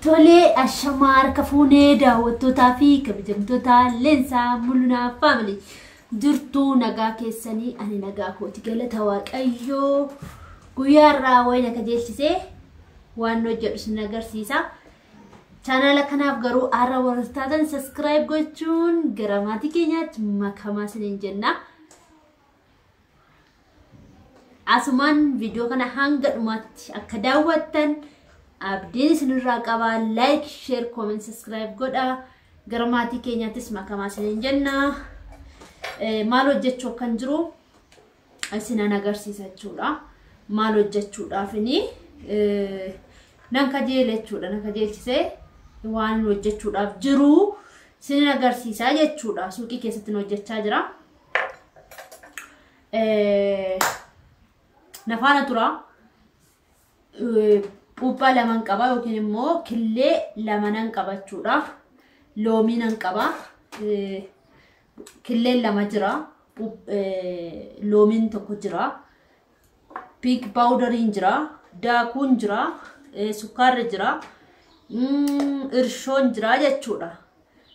Tolee, ashamaa harka fuunee daawwattootaa fi kabajamtoota Leensaa Mul'unaa Faamilii. Jirtuu nagaa keessanii? Ani nagaa kooti, galata Waaqayyoo. Guyyaa irraa wayina kajeelchisee waan hojjedhu sin agarsiisa. Chaanaala kanaaf garuu har'a warra taatan subscribe gochuun gara maatii keenyaatti makamaa isiniin jenna. Asumaan viidiyoo kana hanga dhumaatti akka daawwattan abdiin isinirraa qaba. Like, share, comment, subscribe godha. Gara maatii keenyaattis makamaa isiniin jenna. Maal hojjechuu akkan jiru isinan agarsiisa jechuudha. Maal hojjechuudhaafini nan kajeele jechuudha. Nan kajeelchisee waan hojjechuudhaaf jiru isinin agarsiisa jechuudha. Suuqii keessatti hojjechaa jira. Nafaana tura. Puuphaa laman qaba yookiin immoo killee lama nan qaba jechuudha. Loomii nan qaba. Killeen lama jira. Loomiin tokko jira. Piik paawudariin jira. Daakuun jira. Sukkaarri jira. Irshoon jira jechuudha.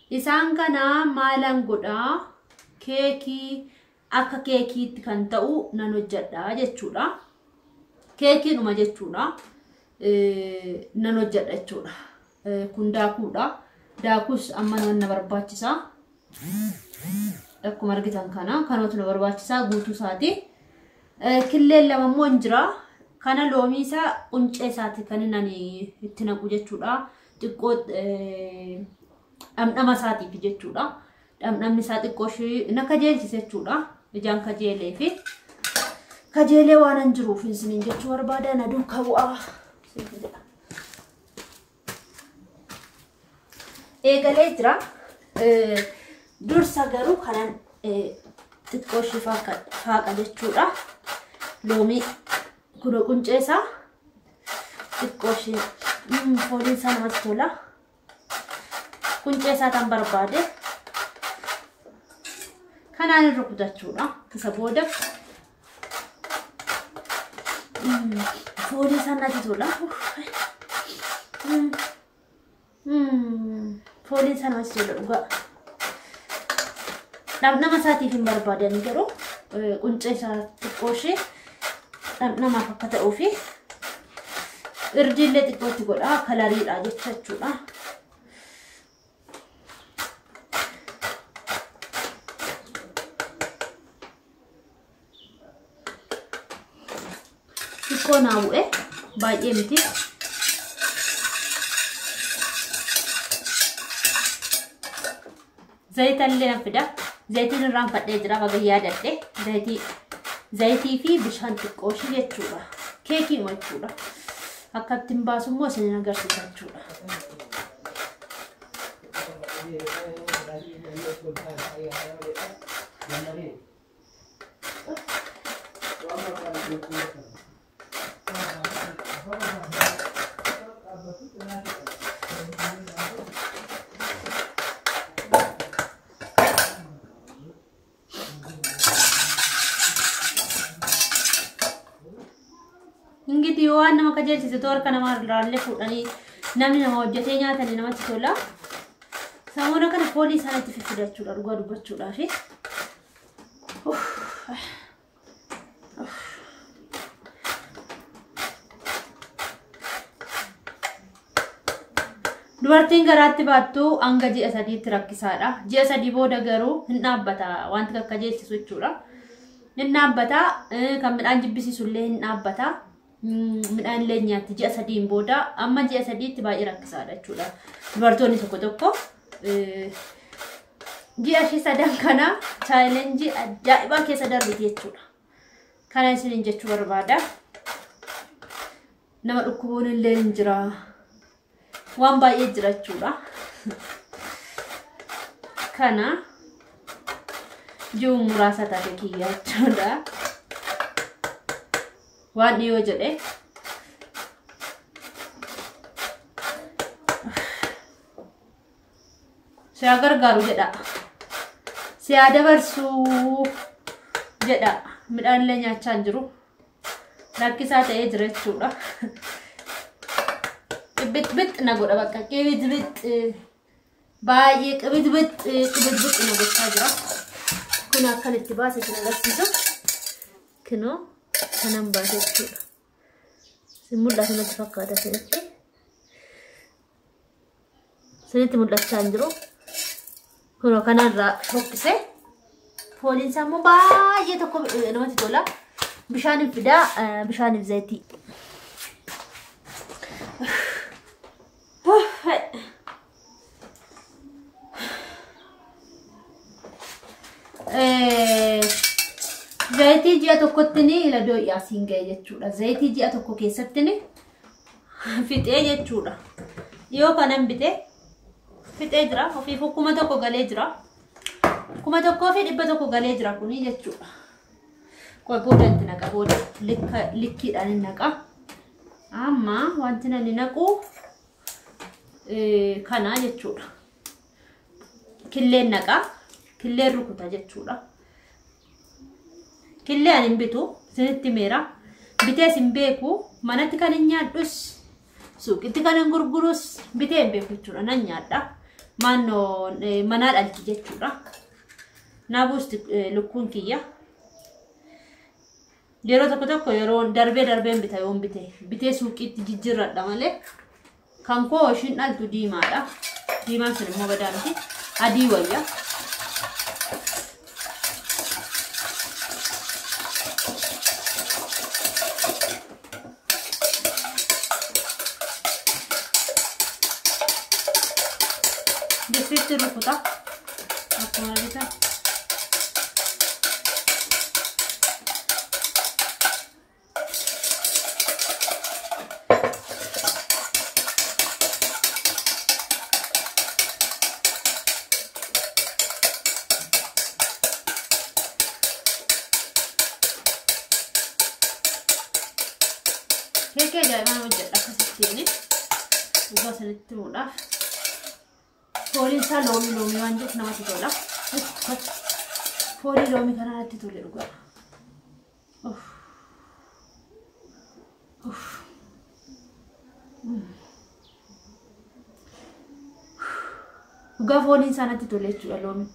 Isaan kana maalan godhaa? Keekii akka keekiitti kan ta'u nan hojjedha jechuudha. Keekiidhuma jechuudha. Nan hojjedha jechuudha. Kun daakuudha. Daakuus amma na barbaachisa. Akkuma argitan kana kanatu na barbaachisa guutuu isaati. Killeen lama immoo hin jira. Kana loomii isaa quncee isaati kan inni itti naqu jechuudha. Xiqqoo dhamdhama isaatiif jechuudha. Dhamdhamni isaa xiqqoo ishee na kajeelchise jechuudha. Ijaan kajeelee fi kajeelee waan hin jiruuf isiniin jechuu barbaada. Na duukaa bu'aa. Eegalee jira. Dursa garuu kanan xiqqoo ishee faaqa jechuudha. Loomii kunoo quncee isaa xiqqoo ishee fooliin isaa namatti tola. Quncee isaa tan barbaade kanaan irra kutachuudha. Isa booda fooliin isaa natti tola. Fooliin isaa namatti tola dhugaa. Dhamdhama isaatiif hin barbaadan garuu quncee isaa xiqqoo ishee dhamdhamaaf akka ta'uufi irdiillee xiqqootti godha kalariidha jechuudha. Xiqqoo naa bu'e, baay'ee miti. Zayita illee nan fida. Zayitiin irraan fadhee jira, baga yaadadhe. Zayitii fi bishaan xiqqoo ishee jechuudha. Keekii jechuudha. Akka ittiin baasu immoo isin agarsiisa jechuudha. Ingitii waan nama kajeelchise harka namaa irraallee fuudhanii namni nama hojjetee nyaatanii namatti tola. Samoona kana foolii isaan itti fiffidachuudha dhugaa dubbachuudhaaf. Dubartiin garaatti baattu hanga ji'a 3tti rakkisaadha. Ji'a 3 booda garuu hin dhaabbata wanti kakkajeelchisu jechuudha. Hin dhaabbata, kan midhaan jibbisiisu illee hin dhaabbata. Midhaan illee nyaatti ji'a 3 booda. Amma ji'a 3tti baay'ee rakkisaadha jechuudha. Dubartoonni tokko tokko ji'a ishee sadan kana chaalenjii ajaa'ibaa keessa darbiti jechuudha. Kana isiniin jechuu barbaada. Nama dhukkubuun illee hin jira. Waan baay'ee jira jechuudha. Kana ji'u muraasa taate kiyya jechuudha. Waan dhiyoo jedhe. Si haa gargaaru jedha. Si haa dabarsuu jedha. Midhaan illee nyaachaa hin jiru. Rakkisaa ta'ee jira jechuudha. Qibixbix na godha bakka qibixbix baay'ee qibixbix qibixbix na gochaa jira. Kun akkan itti baase isin agarsiisu. Kunoo kanan baase jechuudha. Isin mul'atu natti fakkaata isinitti. Isinitti mul'achaa hin jiru. Kunoo kanarraa shokkisee fooliin isaa immoo baay'ee tokko namatti tola. Bishaaniif fidaa bishaaniif zayitii. Zayitii ji'a tokkotti ni ila doo'ii asiin ga'e jechuudha. Zayitii ji'a tokko keessatti ni fixee jechuudha. Yoo kanan bitee fixee jira. Ofiifuu 1000 galee jira. 1100 galee jira kuni jechuudha. Qoy booda itti naqa booda likkiidhaan hin naqa. Amma wanti nani naqu kana jechuudha. Killeen naqa. Killeen rukuta jechuudha. Killee ani hin bitu isinitti meera. Bitees hin beeku. Manatti kan hin nyaadhus suuqitti kan hin gurgurus bitee hin beeku jechuudha. Nan nyaadha. Maannoo manaa dhalti jechuudha. Naa buusti lukkuun kiyya. Yeroo tokko tokko yeroo darbee darbeen bita yoon bite bitee suuqiitti jijjiirradha malee kan koo ishiin dhaltu diimaadha. Diimaan sun immoo badaa miti. Adii wayya. Distiitti rukuta. Akkuma argitan. Keekii ajaa'ibaan hojjedha akkasittiin dhugaa isinitti himuudhaaf. Fooliin isaa loomii loomii waan jiruuf namatti tola. Foolii loomii kana natti tole dhugaa. Dhugaa fooliin isaa natti tole jechuudha loomii.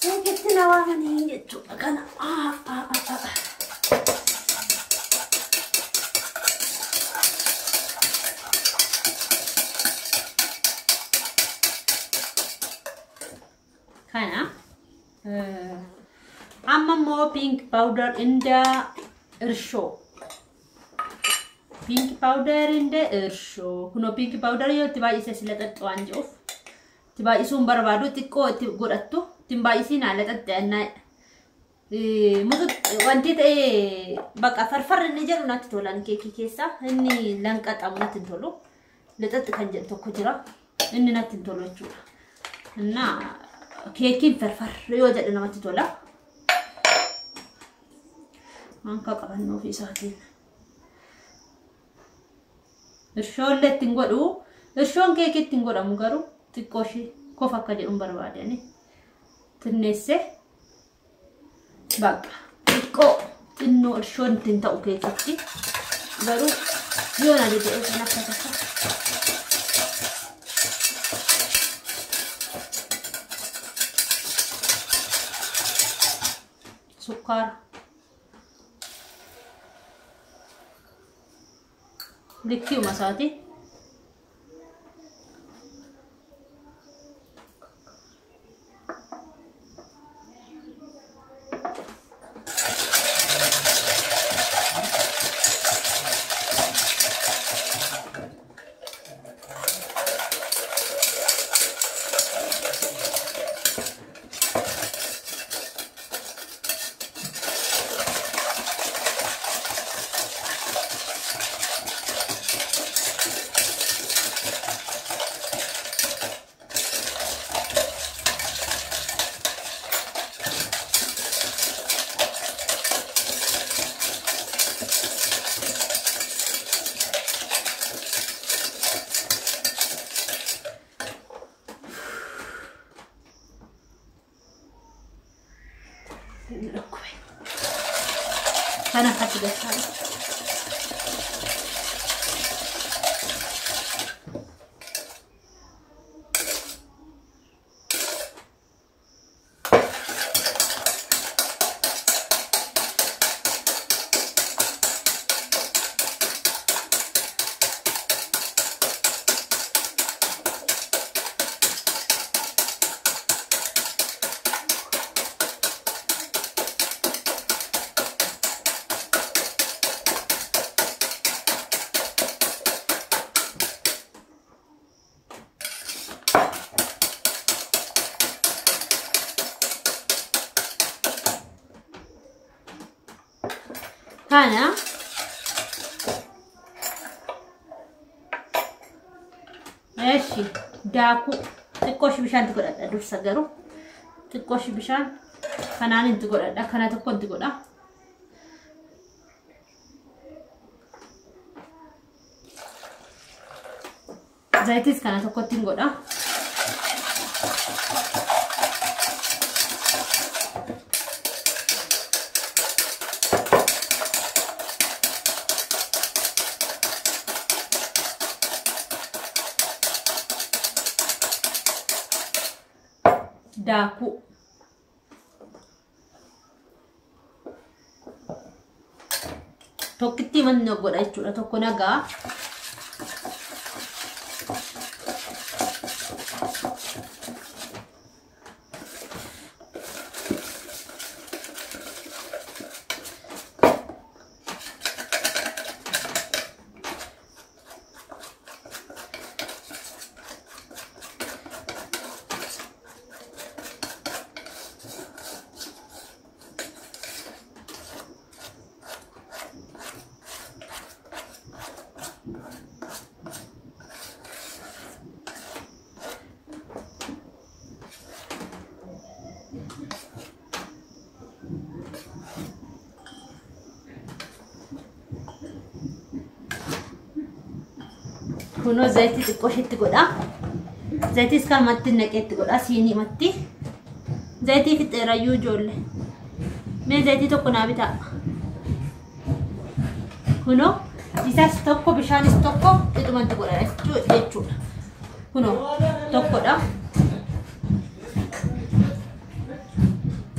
Suuqitti na waamanii jechuudha kana. Kana amma immoo pink powder inda irshoo. Pink powder inda irshoo. Kunoo pink powder yoo itti baay'ise sila xaxxu waan jiruuf itti baay'isuun barbaadu xiqqoo itti godhattu ittiin baay'isiin haala xaxxe'annaa wanti ta'e bakka farfarri inni jedhu natti tolan keekii keessa inni lanqaxamu natti hin tolu. Lixaxxi kan jedhu tokko jira inni natti hin tolu jechuudha. Innaa keekiin farfarri yoo jedhe namatti tola. Anka qabannoo ofii isaatiin. Irshoollee ittiin godhu. Irshoon keekii ittiin godhamu garuu xiqqoo ishee kofa akka jedhuun barbaadani. Xinneessee bakka xiqqoo xinnoo irshoon ittiin ta'u keekitti garuu yoo na jedhee kan akka takka. Sukkaara. Likkiuma isaati. Dhukkube. Kana akkatti galchaadha. Kana eshi daakuu xiqqooshi bishaanti godhadha dursa garuu xiqqooshi bishaan kanaan itti godhadha kana tokko itti godha. Zayitis kana tokkotti hin godha. Daakuu tokkitti manni godha jechuudha tokko nagaa. Kunoo zayitii xiqqoo isheetti godha. Zayitiis kanumatti naqeetti godha siinii matti. Zayitii fixeerayyuu ijoollee. Mee zayitii tokko naa bitaa. Kunoo isaas tokko bishaanis tokko qixumatti godha jechuudha. Kunoo tokkodha.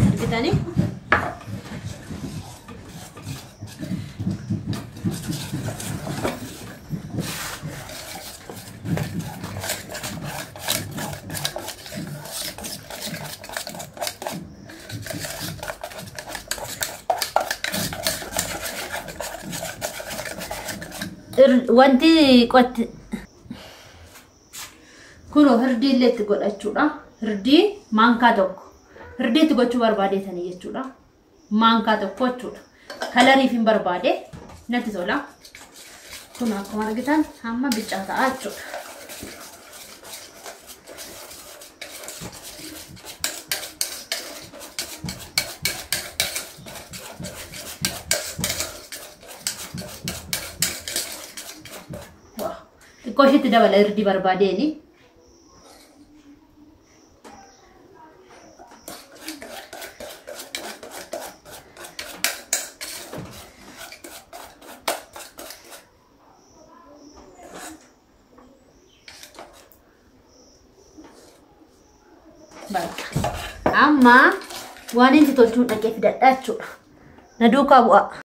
Argitanii? Wanti qotti kunoo hirdii illee itti godhachuudha. Hirdii maankaa tokko. Hirdii itti gochuu barbaadeetanii jechuudha. Maankaa tokko jechuudha. Kalariif hin barbaade natti tola. Kun akkuma argitan hamma bicaa ta'a jechuudha. Xiqqoo isheetti dabala hirdii barbaadeeni. Bakka. Amma waan inni tolchuun dhaqee fidadha jechuudha. Na duukaa bu'a.